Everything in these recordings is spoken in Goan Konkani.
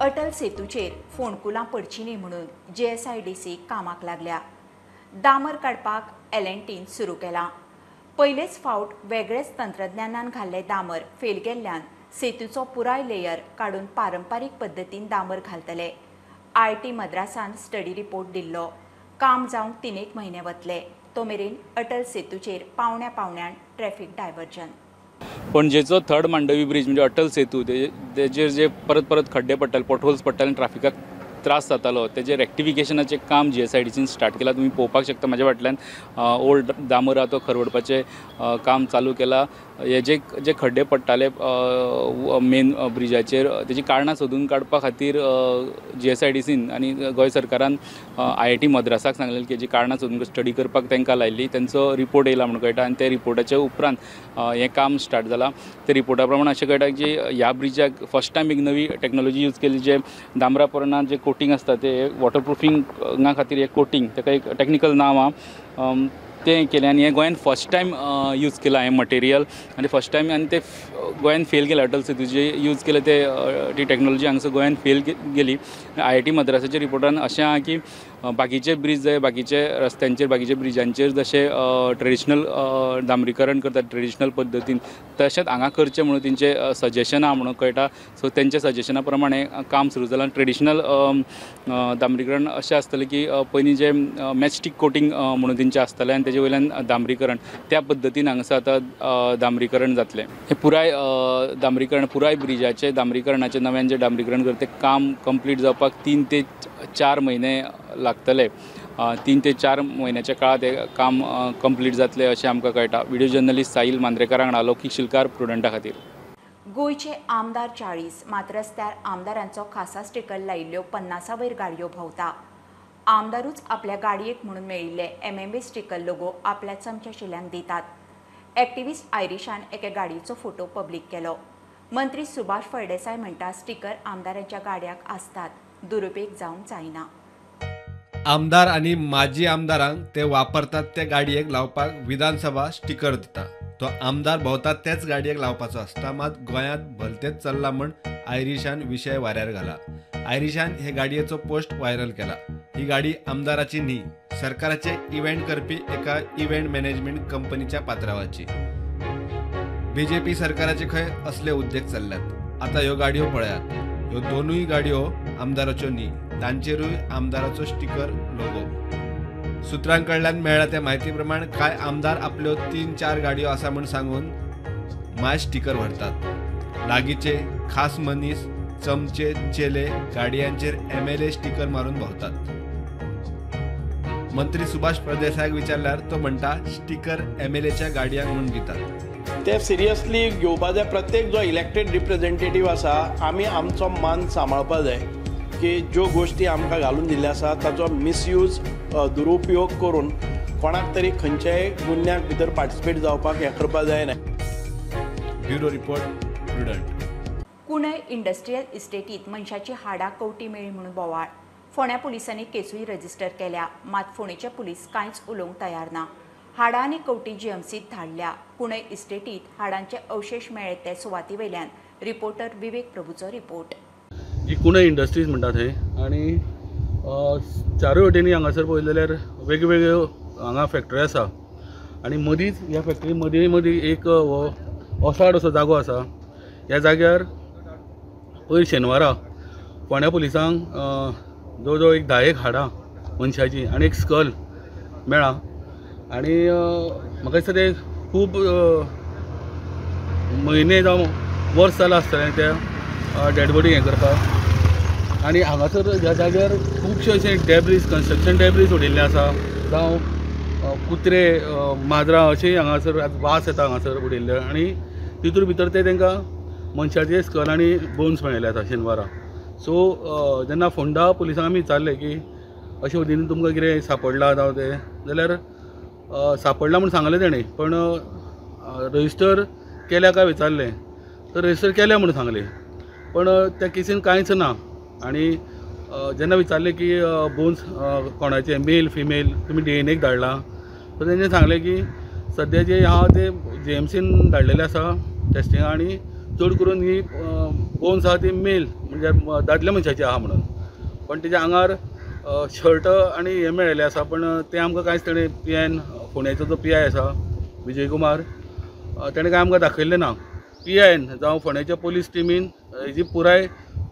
अटल सेतूचेर फोंडकुलां पडचीं न्ही म्हणून जीएसआयडीसी कामाक लागल्या. डांबर काडपाक एलएनटीन सुरू केलां. पयलेच फावट वेगळेच तंत्रज्ञानान घाल्ले डांबर फेल गेल्ल्यान सेतूचो पुराय लेयर काडून पारंपारीक पद्दतीन डांबर घालतले. आयआयटी मद्रासान स्टडी रिपोर्ट दिल्लो. काम जावंक 3-1 म्हयने वतले. तो मेरेन अटल सेतूचेर पावण्या पावण्यान ट्रॅफिक डायव्हर्जन. पणजेचो थर्ड मांडवी ब्रिज म्हणजे अटल सेतू तेजेर जे परत परत खड्डे पडटाले, पोटहोल्स पडटाले, ट्राफिकाक त्रास जातालो, तेजें रेक्टिफिकेशनाचें काम जीएसआयडीसीन स्टार्ट केलां. तुमी पळोवपाक शकता म्हाज्या फाटल्यान ओल्ड डांबर आहा तो खरवडपाचें काम चालू केलां. हे जे जे खड्डे पडटाले मेन ब्रिजाचेर तेजी कारणां सोदून काडपा खातीर जीएसआयडीसीन आनी गोंय सरकारान आयआयटी मद्रासाक सांगलें की हेजी कारणां सोदून स्टडी करपाक तांकां लायिल्ली. तेंचो रिपोर्ट येयला म्हणून कळटा आनी त्या रिपोर्टाच्या उपरांत हें काम स्टार्ट जालां. त्या रिपोर्टा प्रमाण अशें कळटा की ह्या ब्रिजाक फर्स्ट टायम एक नवी टॅक्नोलॉजी यूज केली, जे डांबरा पोरणां जे कोटींग आसता ते वॉटरप्रुफिंगा खातीर एक कोटींग, ताका एक टॅक्निकल नांव आहा, तें केलें आनी हें गोंयान फर्स्ट टायम यूज केलां हें मटेरियल आनी फर्स्ट टायम आनी तें गोंयान फेल केलें. अटल सेतूचे यूज केलें ते ती टॅक्नोलॉजी हांगासर गोंयान फेल गेली. आयआयटी मद्रासाच्या रिपोर्टान अशें आहा की बाकीचे ब्रिज जाय, बाकीचे रस्त्यांचेर, बाकीचे ब्रिजांचेर जशें ट्रेडिशनल डांबरीकरण करतात ट्रेडिशनल पद्दतीन तशेंच हांगा करचें म्हणून तेंचें सजेशन आहा म्हणून कळटा. सो तेंच्या सजेशना प्रमाणे काम सुरू जालां. ट्रेडिशनल डांबरीकरण अशें आसतलें की पयलीं जें मॅचस्टीक कोटींग म्हणून तेंचें आसतलें आनी तेजे वयल्यान डांबरीकरण त्या पद्दतीन हांगासर आतां डांबरीकरण जातलें. हें पुराय डांबरीकरण, पुराय ब्रिजाचें डांबरीकरणाचें नव्यान जें डांबरीकरण करता तें काम कंप्लीट जावपाक 3 ते 4 म्हयने लागतले. 3 ते 4 म्हयन्याच्या काळांत हें काम कंप्लीट जातलें अशें आमकां कळटा. व्हिडिओ जर्नलिस्ट साहिल मांद्रेकारा वांगडा लौकीक शिलकार, प्रुडंटा खातीर. गोंयचे आमदार 40, मात रस्त्यार आमदारांचो खासा स्टिकर लायिल्ल्यो 50 वयर गाडयो भोंवता. आमदारूच आपल्या गाडयेक म्हणून मेळिल्ले एमएमबी स्टिकर लोगो आपल्या चमच्या शिल्यांक दितात. एक्टिविस्ट आयरिशान एके गाडयेचो फोटो पब्लीक केलो. मंत्री सुभाष फळदेसाय म्हणटा स्टिकर आमदारांच्या गाडयांक आसतात, दुरुपेग जावंक जायना. आमदार आनी माजी आमदारांक ते वापरतात ते गाडयेक लावपाक विधानसभा स्टिकर दिता. तो आमदार भोंवता तेच गाडयेक लावपाचो आसता, मात गोंयांत भलतेच चल्ला म्हण आयरिशान विशय वाऱ्यार घाला. आयरिशान हे गाडयेचो पोस्ट व्हायरल केला. ही गाडी आमदाराची न्ही, सरकाराचे इव्हेंट करपी एका इव्हेंट मॅनेजमेंट कंपनीच्या पात्रावाची. बीजेपी सरकाराचे खंय असले उद्देग चल्ल्यात. आतां ह्यो गाडयो पळयात, ह्यो दोनूय गाडयो आमदाराच्यो न्ही, तांचेरूय आमदाराचो स्टिकर लोगो. सूत्रां कडल्यान मेळ्ळा त्या म्हायती प्रमाण कांय आमदार आपल्यो 3-4 गाडयो आसा म्हूण सांगून माय स्टिकर व्हरतात. लागींचे खास मनीस, चमचे, चेले गाडयांचेर एमएलए स्टिकर मारून भोंवतात. मंत्री सुभाष फळदेसायाक विचारल्यार तो म्हणटा स्टिकर एमएलएच्या गाडयांक म्हूण दितात. ते सिरियसली घेवपा जाय. प्रत्येक जो इलेक्टेड रिप्रेझेंटेटीव आसा आमी आमचो मान सांबाळपा जाय की ज्यो गोश्टी आमकां घालून दिल्ल्यो आसा ताचो मिसयूज, दुरुपयोग करून कोणाक तरी खंयच्याय गुन्यांक भितर पार्टिसिपेट जावपाक हें करपा जायना. Bureau report, Prudent. Kunai industrial इस्टेटीत मनशाची हाडां कवटी मेळ्ळी म्हणून बोवाळ. फोंड्या पुलिसांनी केसूय रजिस्टर केल्या, मात फोंडेचे पुलीस कांयच उलोवंक तयार ना. हाडां आनी कवटी जीएमसीत धाडल्या. कुणय इस्टेटीत हाडांचे अवशेश मेळ्ळे ते सुवाती वयल्यान रिपोर्टर विवेक प्रभूचो रिपोर्ट. ही कुणय इंडस्ट्रीज म्हणटा थंय आनी चारूय वटेनी हांगासर पळयलें जाल्यार वेगवेगळ्यो हांगा फॅक्टरी आसा आनी मदींच ह्या फॅक्टरी मदीं मदीं एक हो ओसाड असो जागो आसा. ह्या जाग्यार पयर शेनवारा फोंड्या पुलिसांक जवळ जवळ एक 10 हाडां मनशाची आनी एक स्कल मेळ्ळा आनी म्हाका दिसता ते खूब म्हयने जावं वर्स जालां आसतलें त्या डेड बॉडी हें करपाक. आनी हांगासर ह्या जाग्यार खुबशे अशे डेब्रीज, कन्स्ट्रक्शन डेब्रीज उडयल्ले आसा, जावं कुत्रे, माजरां अशें हांगासर वास येता हांगासर उडयल्ले आनी तितूर भितर ते तांकां मनशाचे स्कल आनी बोन्स मेळिल्ले आसा शेनवारा. सो जेन्ना फोंडा पुलिसांक आमी विचारलें की अशें वतीन तुमकां कितें सांपडलां जावं तें, जाल्यार सांपडलां म्हूण सांगलें तेणें, पण रजिस्टर केल्या काय विचारलें तर रजिस्टर केल्या म्हूण सांगलें, पण त्या केसीन कांयच ना. आनी जेन्ना विचारलें की बोन्स कोणाचे, मेल फिमेल, तुमी डीएनएक धाडलां, तर तेंच्यांनी सांगलें की सद्या जे आहा ते जीएमसीन धाडलेले आसा टेस्टिंगा आनी चड करून ही बोन्स आहा ती मेल म्हणजे दादल्या मनशाची आहा म्हणून, पण तेच्या आंगार शर्ट आनी हें मेळिल्लें आसा. पण तें आमकां कांयच तेणें पी आयन फोंड्याचो जो पी I आसा विजय कुमार तेणें कांय आमकां दाखयल्लें ना. पी आयन जावं फोंड्याच्या पोलीस टिमीन हेजी पुराय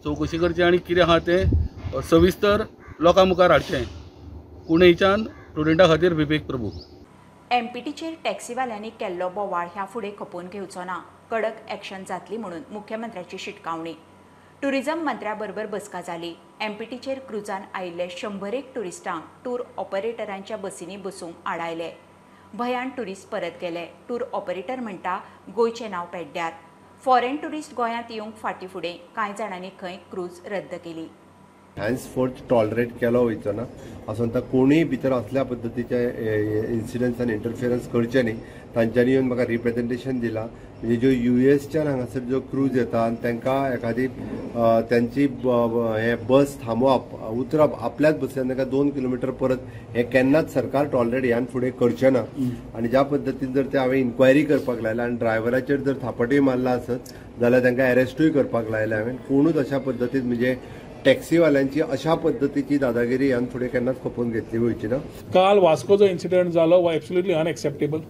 चवकशी करची आनी कितें आहा तें सविस्तर लोकां मुखार हाडचें. कुणेच्यान प्रुडंटा खातीर विवेक प्रभू. एमपीटीचेर टॅक्सीवाल्यांनी केल्लो बोवाळ ह्या फुडें खपोवन घेवचो ना, कडक एक्शन जातली म्हणून मुख्यमंत्र्याची शिटकावणी. टुरिझम मंत्र्या बरोबर बसका जाली. एमपीटीचेर क्रुजान आयिल्ले 101 ट्युरिस्टांक टूर ऑपरेटरांच्या बसींनी बसूंक आडायले. भंयान ट्युरिस्ट परत गेले. टूर ऑपरेटर म्हणटा गोंयचें नांव पेड्ड्यार. फॉरेन ट्युरिस्ट गोंयांत येवंक फाटीं फुडें कांय जाणांनी खंय क्रूज रद्द केली. हॅन्सफोर्थ टॉलरेट केलो वयचो ना असो कोणूय भितर असल्या पद्दतीचे इन्सिडंट्स आनी इंटरफियरन्स करचे न्ही. तांच्यांनी येवन म्हाका रिप्रेजेंटेशन दिलां. म्हणजे ज्यो युएसच्यान हांगासर ज्यो क्रूज येता आनी तांकां एखादी तांची हे बस थांबोवप उतरप आपल्याच बसीन तांकां 2 किलोमिटर परत हे केन्नाच सरकार टॉलरेट ह्यान फुडें करचें ना. आनी ज्या पद्दतीन जर ते हांवें इन्क्वायरी करपाक लायला आनी ड्रायव्हराचेर जर थापटूय मारला आसत जाल्यार तांकां एरेस्टूय करपाक लायला हांवें. कोणूच अशा पद्दतीन म्हणजे टॅक्सीवाल्यांची अशा पद्दतीची दादागिरी ह्यान फुडें केन्नाच खपोवन घेतली वयची ना. काल वास्को जो इन्सिडंट जालो हो एब्सोल्युटली अनएक्सेप्टेबल.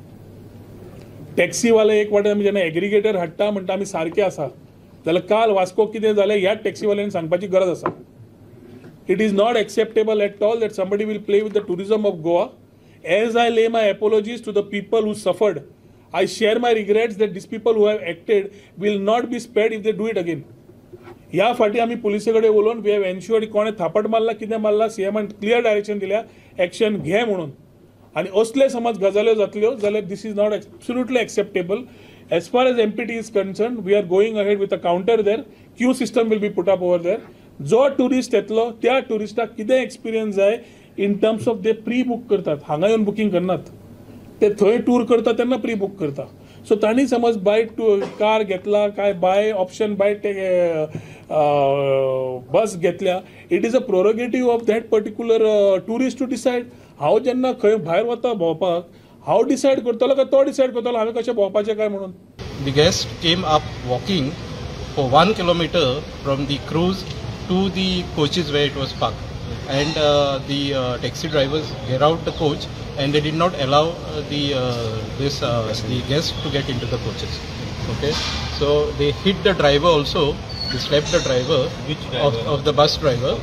टॅक्सीवाले एक वाटेन आमी जेन्ना एग्रिगेटर हाडटा म्हणटा आमी सारके आसा, जाल्यार काल वास्को कितें जालें ह्या टॅक्सीवाल्यांनी सांगपाची गरज आसा. It is not acceptable at all that somebody will play with the tourism of Goa. As I lay my apologies to the people who suffered, I share my regrets that these people who have acted will not be spared if they do it again. ह्या फाटी आमी पुलिसे कडेन उलोवन we have एन्श्युअर्ड कोणें थापट मारला कितें मारला सीएमान क्लियर डायरेक्शन दिल्या एक्शन घे म्हणून. आनी असले समज गजाल्यो जातल्यो जाल्यार this is not absolutely acceptable. As far as MPT is concern we are going ahead with a counter there. Queue system will be put up over there. जो ट्युरिस्ट येतलो त्या ट्युरिस्टाक कितें एक्सपिरियन्स जाय इन टर्म्स ऑफ ते प्री बूक करतात, हांगा येवन बुकींग करनात, ते थंय टूर करता तेन्ना प्री बूक करता. सो तांणी समज बाय कार घेतला काय बाय ऑप्शन बाय बस घेतल्या, it is a prerogative of that particular tourist to decide. हांव जेन्ना खंय भायर वता भोंवपाक हांव डिसायड करतलो काय तो डिसायड करतलो हांवें कशें भोंवपाचें काय म्हणून. The guest came up walking for 1 kilometer from the cruise to the coaches where it was parked, and the taxi drivers get out the coach and they did not allow the guests to get into the coaches. Okay, so they hit the driver also. They slapped the driver. Which driver? Of the bus driver.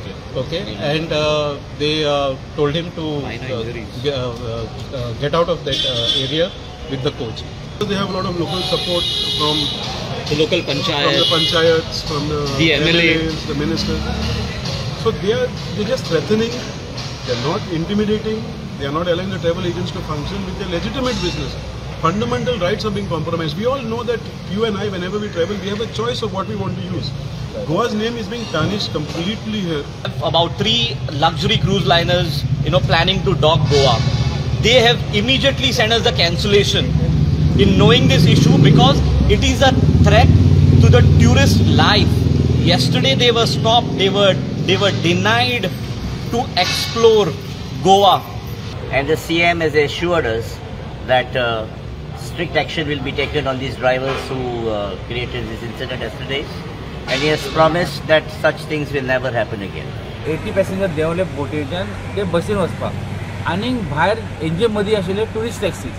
Okay, okay. And they told him to get out of that area with the coach. They have a lot of local support from the local panchayat, from the panchayats, from the MLAs, the ministers. So they're just threatening. They're not intimidating. They are not allowing the travel agents to function with their legitimate business. Fundamental rights are being compromised. We all know that you and I, whenever we travel, we have a choice of what we want to use. Goa's name is being tarnished completely here. About 3 luxury cruise liners, planning to dock Goa. They have immediately sent us the cancellation in knowing this issue because it is a threat to the tourist life. Yesterday they were stopped. They were denied to explore Goa. And the CM has assured us that strict action will be taken on these drivers who created this incident yesterday, and he has promised that such things will never happen again. 80 passenger देंवले बोटीच्यान ते बसीन वचपाक आनी भायर हेंचे मदीं आशिल्ले ट्युरिस्ट टॅक्सी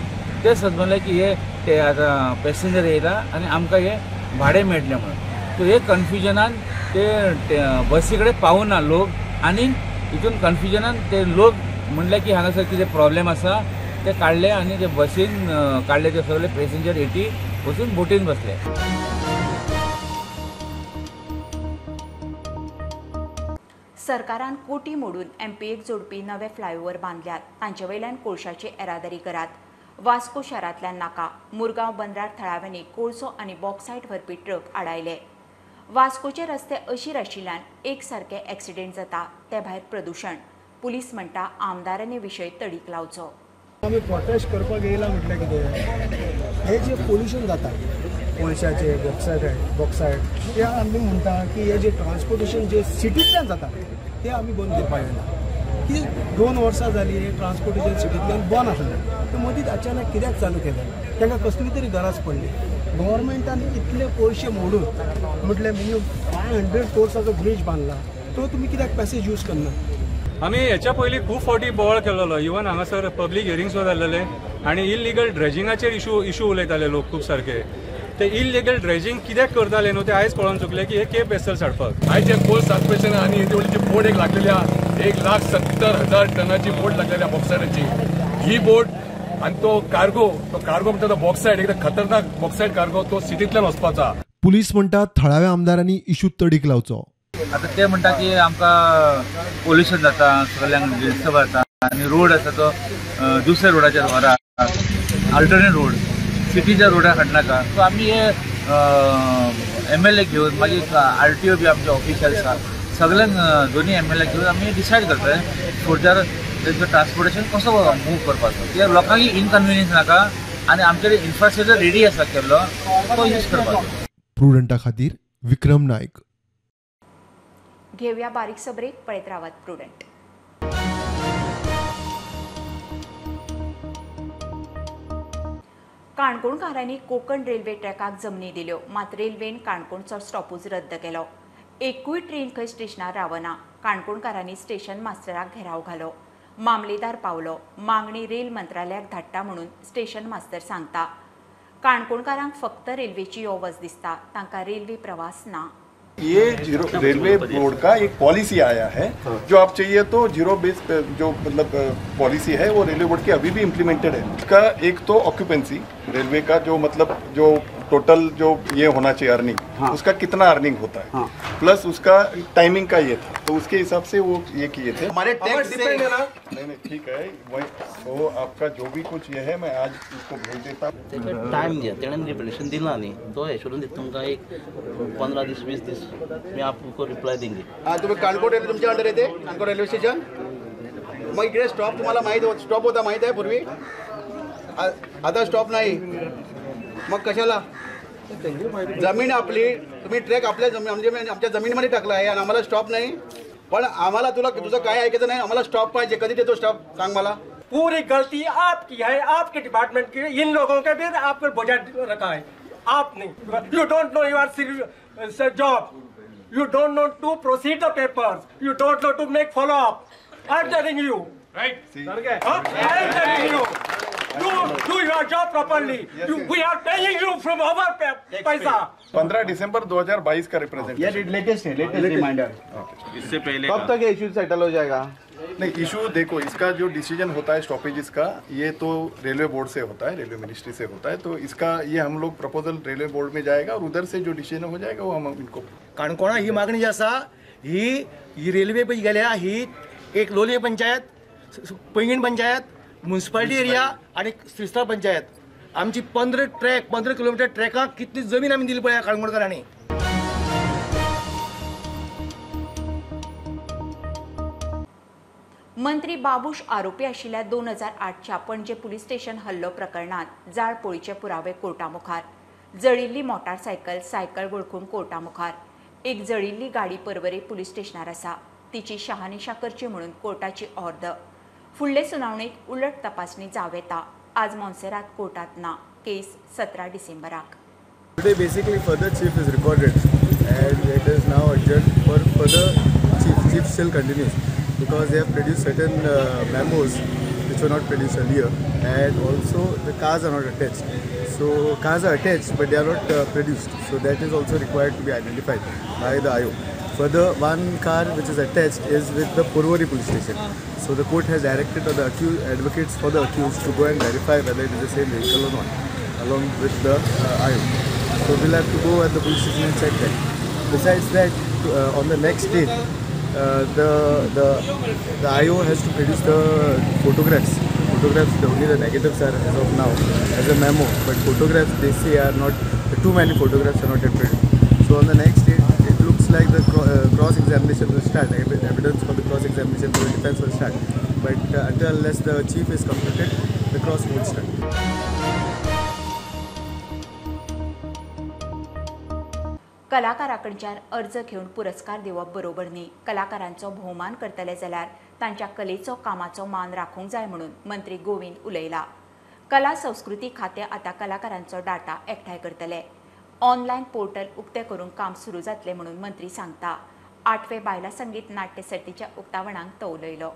ते समजले की हे ते आतां पॅसेंजर येयला आनी आमकां हे भाडें मेळटलें म्हणून. सो हे कन्फ्युजनान ते बसी कडेन पावना लोक आनी हितून कन्फ्युजनान ते लोक म्हणले की हांगासर कितें प्रॉब्लेम आसा ते काडले आनी ते बसीन काडले ते सगळे पॅसेंजर 80 वचून बोटीन बसले. सरकारान कोटी मोडून एमपीएक जोडपी नवे फ्लायओव्हर बांदल्यात, तांचे वयल्यान कोळशाची येरादारी करात. वास्को शारांतल्यान नाका. मुरगांव बंदरार थळाव्यांनी कोळसो आनी बॉक्सायट व्हरपी ट्रक आडायले. वास्कोचे रस्ते अशीर आशिल्ल्यान एक सारके एक्सिडेंट जाता, ते भायर प्रदूशण. पुलीस म्हणटा आमदारांनी विशय तडीक लावचो. आमी प्रोटेस्ट करपाक येयला म्हटल्यार कितें, हे जे पोल्युशन जाता कोळशाचे बॉक्सायड ते आमी म्हणटा की हे जे ट्रान्सपोर्टेशन जे सिटींतल्यान जाता ते आमी बंद करपाक जायना. की 2 वर्सां जाली हे ट्रान्सपोर्टेशन सिटींतल्यान बंद आसलें, ते मदींच अचानक कित्याक चालू केलें, तांकां कसली तरी गरज पडली. गव्हर्मेंटान इतले पयशे मोडून म्हटल्यार मिनिमम 500 क्रोर्साचो ब्रिज बांदला, तो तुमी कित्याक पॅसेज यूज करना? आमी हेच्या पयलीं खूब फावटी बोवाळ केल्लो, इवन हांगासर पब्लीक हियरिंग सुद्दां जाल्लेले आनी इलिगल ड्रेजिंगाचेर इशू उलयताले लोक खूब सारके. ते इलिगल ड्रेजिंग कित्याक करताले न्हू ते आयज कळोन चुकले की हे केप वेसल हाडपाक. आयज जे कोल सस्पेन्शन आनी हेजे व्हडली बोट एक लागलेली आहा, 1,70,000 टनाची बोट लागलेली आहा बॉक्सायटाची. ही बोट आनी तो कार्गो म्हणटा तो बॉक्सायट, एकदम खतरनाक बॉक्सायट कार्गो, तो सिटींतल्यान वचपाचो. पुलीस म्हणटात थळाव्या आमदारांनी इशू तडीक लावचो. आतां ते म्हणटा की आमकां पोल्युशन जाता, सगळ्यांक डिस्टर्ब जाता आनी रोड आसा तो दुसऱ्या रोडाचेर व्हरा, अल्टरनेट रोड सिटीच्या रोडार हाडनाका. सो आमी हे MLA घेवन मागीर RTO बी आमचे ऑफिशियल आसा सगळ्यांक दोनी MLA घेवन आमी डिसायड करतले फुडल्यार तेंचो ट्रान्सपोर्टेशन कसो मूव करपाचो, कित्याक लोकांक इनकन्विनियन्स नाका आनी आमचे इन्फ्रास्ट्रक्चर रेडी आसा केल्लो तो यूज करपाचो. प्रुडंटा खातीर विक्रम नायक. घेवया बारीकसो ब्रेक, पळयत रावात प्रुडंट. काणकोणकारांनी कोकण रेल्वे ट्रॅकाक जमनी दिल्यो, मात रेल्वेन काणकोणचो स्टॉपूच रद्द केलो. एकूय ट्रेन खंय स्टेशनार रावना. काणकोणकारांनी स्टेशन मास्टराक घेराव घालो. मामलेदार पावलो. मागणी रेल मंत्रालयाक धाडटा म्हणून स्टेशन मास्तर सांगता. काणकोणकारांक फक्त रेल्वेची यो वच दिसता, तांकां रेल्वे प्रवास ना. ये जीरो रेलवे बोर्ड का एक पॉलिसी आया है, जो आप चाहिए तो जीरो बेस जो मतलब पॉलिसी है वो रेलवे बोर्ड की अभी भी इम्प्लीमेंटेड है। इसका एक तो ऑक्यूपेंसी रेलवे का जो मतलब जो टोटल जो ये होना चाहिए अर्निंग, हाँ। उसका कितना अर्निंग होता है, हाँ। प्लस उसका टाइमिंग का ये था, तो उसके हिसाब से वो ये किए थे। हमारे टैक्स डिपेंड है ना। नहीं नहीं ठीक है, वही तो आपका जो भी कुछ ये है मैं आज उसको भेज देता। टाइम दिया तेणें रिप्लेशन दिला न्ही, तो एश्योरन्स दिता तुमकां एक 15 दीस 20 दीस मी आपको रिप्लाय देंगे। हां, तुम्ही काणकोण रेल्वे तुमच्या अंडर येते, काणकोण रेल्वे स्टेशन, मग इकडे स्टॉप तुम्हाला माहीत स्टॉप होता माहीत आहे पूर्वी, आता स्टॉप नाही, मग कशाला? जमीन आपली, तुम्ही ट्रॅक आपल्या जमीन आमच्या जमिनीमध्ये टाकला आहे आणि आम्हाला स्टॉप नाही. पण आम्हाला तुला तुझं काय ऐकायचं नाही, आम्हाला स्टॉप पाहिजे. कधी देतो स्टॉप सांग मला. पूरी गलती आपकी है, आपके डिपार्टमेंट की, इन लोगों के भी आपको बोझा रखा है आपने. You don't know your job, you don't know to proceed the papers, you don't know to make follow up. I am telling you, right? I am telling you, You do your job properly. Yes, yes. We are paying you from our paisa. 15 दिसंबर 2022 का रिप्रेजेंटेशन। ये लेटेस्ट है, लेटेस्ट रिमाइंडर। इससे पहले कब तक ये इशू सेटल हो जाएगा? नहीं, इशू देखो, इसका जो डिसीजन होता है स्टॉपेजेस का, ये तो रेलवे बोर्ड से होता है, रेलवे मिनिस्ट्री से होता है, तो इसका ये हम लोग प्रपोजल रेलवे बोर्ड में जाएगा और उधर से जो डिसीजन हो जाएगा वो हम इनको। काणकोणा ही मागणी जी आसा ही रेल्वे पळय गेल्या ही एक लोलये पंचायत, पैंगीण पंचायत, म्युन्सिपालिटी एरिया आणि श्रीस्थळ पंचायत, आमची 15 ट्रॅक 15 किलोमिटर ट्रॅकाक कितली जमीन आमी दिली पळय काणकोणकारांनी. मंत्री बाबूश आरोपी आशिल्ल्या 2008च्या पणजे पुलीस स्टेशन हल्लो प्रकरणात जाळपोळीचे पुरावे कोर्टामुखार. जळिल्ली मोटारसायकल, सायकल वळखून कोर्टामुखार. एक जळिल्ली गाडी परवरे पुलीस स्टेशनार आसा, तिची शहानिशा करची म्हणून कोर्टाची ऑर्द. फुडले सुनावणेक उलट तपासणी जावं येता. आज मोन्सेरात कोर्टात ना. केस 17 डिसेंबराक. Today basically further chief is recorded and it is now adjourned for further chief still continues because they have produced certain memos which were not produced earlier, and also the cars are not attached. So cars are attached but they are not produced, so that is also required to be identified by the IO. Further, one car which is attached is with the Porvorim police station. So the court has directed the accused, advocates for the accused to go and verify whether it is the same vehicle or not, along with the IO. So we'll have to go at the police station and check that. Besides that, on the next day, the IO has to produce the photographs. Photographs, only the negatives are as of now as a memo, but photographs they say are not, too many photographs are not yet produced. So on the next day, it looks like the cross-examination will start. Evidence for the cross-examination for the defense will start. But until unless the chief is completed, the cross won't start. कलाकाराकडच्यान अर्ज घेवन पुरस्कार दिवप बरोबर न्ही. कलाकारांचो भोवमान करतले जाल्यार तांच्या कलेचो कामाचो मान राखूंक जाय म्हणून मंत्री गोविंद उलयला. कला संस्कृती खातें आतां कलाकारांचो डाटा एकठांय करतले. ऑनलायन पोर्टल उक्तें करून काम सुरू जातलें म्हणून मंत्री सांगता. 8वे बायला संगीत नाट्य सर्तीच्या उक्तावणाक तो उलयलो.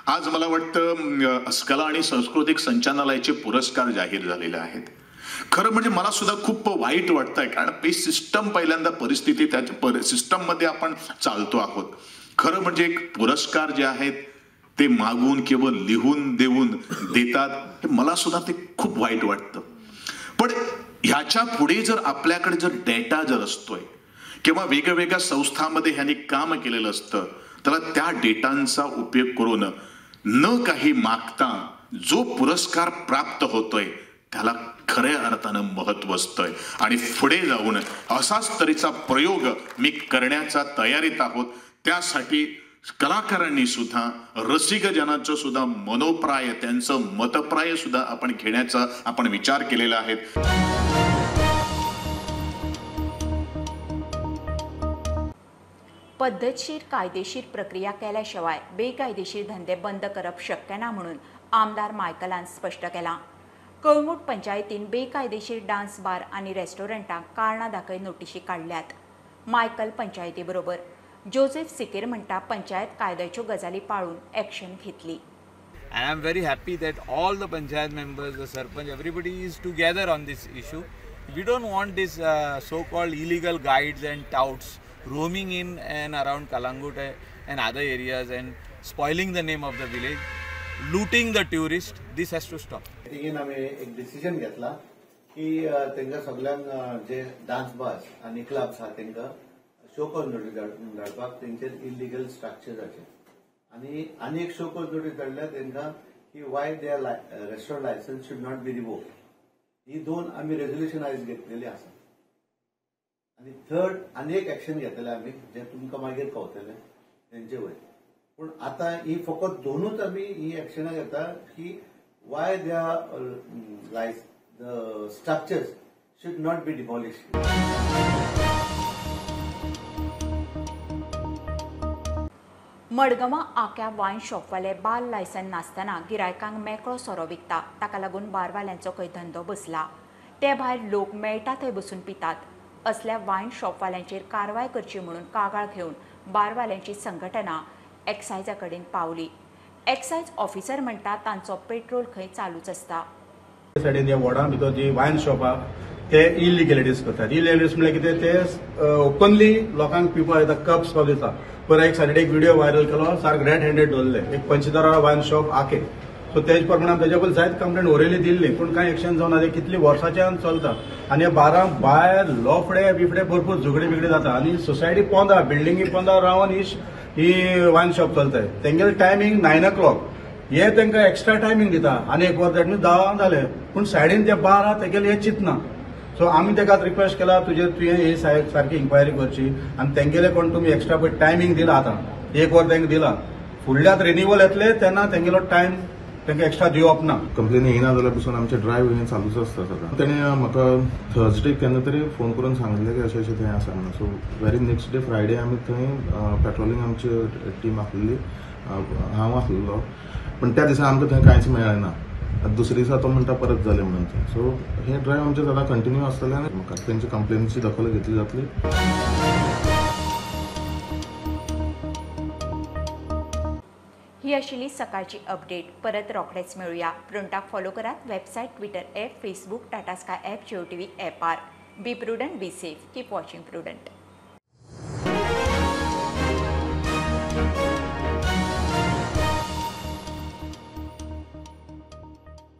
आज मला वाटतं कला आणि सांस्कृतिक संचालनालयाचे पुरस्कार जाहीर झालेले आहेत. खरं म्हणजे मला सुद्धा खूप वाईट वाटतंय, कारण पे सिस्टम पहिल्यांदा परिस्थिती त्या सिस्टममध्ये आपण चालतो आहोत. खरं म्हणजे एक पुरस्कार जे आहेत ते मागून किंवा लिहून देऊन देतात, हे मला सुद्धा ते खूप वाईट वाटतं. पण ह्याच्या पुढे जर आपल्याकडे जर डेटा जर असतोय किंवा वेगवेगळ्या संस्थांमध्ये ह्यांनी काम केलेलं असतं, त्याला त्या डेटांचा उपयोग करून न काही मागता जो पुरस्कार प्राप्त होतोय त्याला खऱ्या अर्थानं महत्त्व असतंय. आणि पुढे जाऊन असाच तऱ्हेचा प्रयोग मी करण्याचा तयारीत आहोत. त्यासाठी कलाकारांनी सुद्धा रसिकजनांचं सुद्धा मनोप्राय, त्यांचं मतप्राय सुद्धा आपण घेण्याचा आपण विचार केलेला आहे. पद्धतशीर कायदेशीर प्रक्रिया केल्याशिवाय बेकायदेशीर धंदे बंद करप शक्य ना म्हणून आमदार मायकलान स्पष्ट केला. कळंगूट पंचायतीन बेकायदेशीर डान्स बार आणि रेस्टॉरंटांक कारणां दाखय नोटिशी काडल्यात. मायकल पंचायती बरोबर जोसेफ सिकेर म्हणटा पंचायत कायद्याच्यो गजाली पाळून एक्शन घेतली. And I am very happy that all the panchayat members, the sarpanch, everybody is together on this issue. We don't want this so called illegal guides and touts roaming in and around Calangute and other areas and spoiling the name of the village, looting the tourist. This has to stop. मिटिंगेन आमी एक डिसिजन घेतला की तांकां सगळ्यांक जे डान्स बार्स आनी क्लब्स आहा तांकां शो कॉज नोटीस धाडपाक तेंचेर इलिगल स्ट्रक्चर्साचेर, आनी आनी एक शो कॉज नोटीस धाडल्या तांकां की why their restaurant licence should not be revoked. ही दोन आमी रेजोल्युशन आयज घेतलेली आसा. आनी थर्ड आनी एक एक्शन घेतले आमी जे तुमकां मागीर कळटलें तेंचे वयर. पूण आतां ही फकत दोनूच आमी ही एक्शनां घेता की why their the structures should not be demolish. मडगांवां आक्या वायन शॉपवाले बार लायसन नासतना गिरायकांक मेकळो सोरो विकता. ताका लागून बारवाल्यांचो खंय धंदो बसला. ते भायर लोक मेळटा थंय बसून पितात. असल्या वायन शॉपवाल्यांचेर कारवाय करची म्हणून कागाळ घेवन बारवाल्यांची संघटना एक्सायजा कडेन पावली. एक्सायज ऑफिसर म्हणटा तांचो पेट्रोल खंय चालूच आसता. सायडीन ह्या वॉर्डां भितर जी वायन शॉप आहा ते इलिगलिटीज करतात. इलिगलिटीज म्हणल्यार कितें, ते ओपनली लोकांक पिवपाक दिता, कप्स दिता. पयर एक सॅटर्डे एक व्हिडिओ व्हायरल केलो, सारक रेड हँडेड दवरले एक पंचदारा वायन शॉप आके. सो तेज प्रमाणे तेज्या पयलीं जायत कंप्लेन ओरयली दिल्ली, पूण कांय एक्शन जावना. ते कितली वर्सांच्यान चलता आनी ह्या बारां भायर लोफडे बिफडे भरपूर झगडी बिगडी जाता आनी सोसायटी पोंदा बिल्डिंगी पोंदा रावन ही वायन शॉप चलताय. तेंगेले टायमींग 9 o'clock, हे तांकां एक्स्ट्रा टायमींग दिता आनी एक वर that means 10 जालें, पूण सायडीन ते बार आहा तेगेले हे चिंतना. सो आमी ताका रिक्वेस्ट केला तुवें ही सारकी इन्क्वायरी करची आनी तेंगेले कोण तुमी एक्स्ट्रा पळय टायमींग दिला, आतां एक वर तांकां दिला, फुडल्या आतां रिन्युअल येतले तेन्ना तेंगेलो टायम तांकां एक्स्ट्रा दिवप ना. कंप्लेन येयना जाल्यार पसून आमचे ड्रायव्ह हें चालूच आसता सदां. तेणें म्हाका थर्सडे केन्ना तरी फोन करून सांगिल्लें की अशें अशें थंय आसा म्हणून. So very next day Friday आमी थंय पेट्रोलिंग आमची टीम आसलेली, हांव आसलेलो, पूण त्या दिसा आमकां थंय कांयच मेळ्ळें ना. दुसरे दिसा तो म्हणटा परत जालें म्हणून. सो हे ड्रायव्ह आमचे सदां कंटिन्यू आसतलें आनी म्हाका तेंच्या कंप्लेनीची दखल घेतली जातली. ही आशिल्ली सकाळची अपडेट. परत रोखडेच मेळुया. प्रुडंटाक फॉलो करात website, Twitter app, Facebook, Tata Sky app, Jio TV ॲपार. Be prudent, be safe, keep watching Prudent.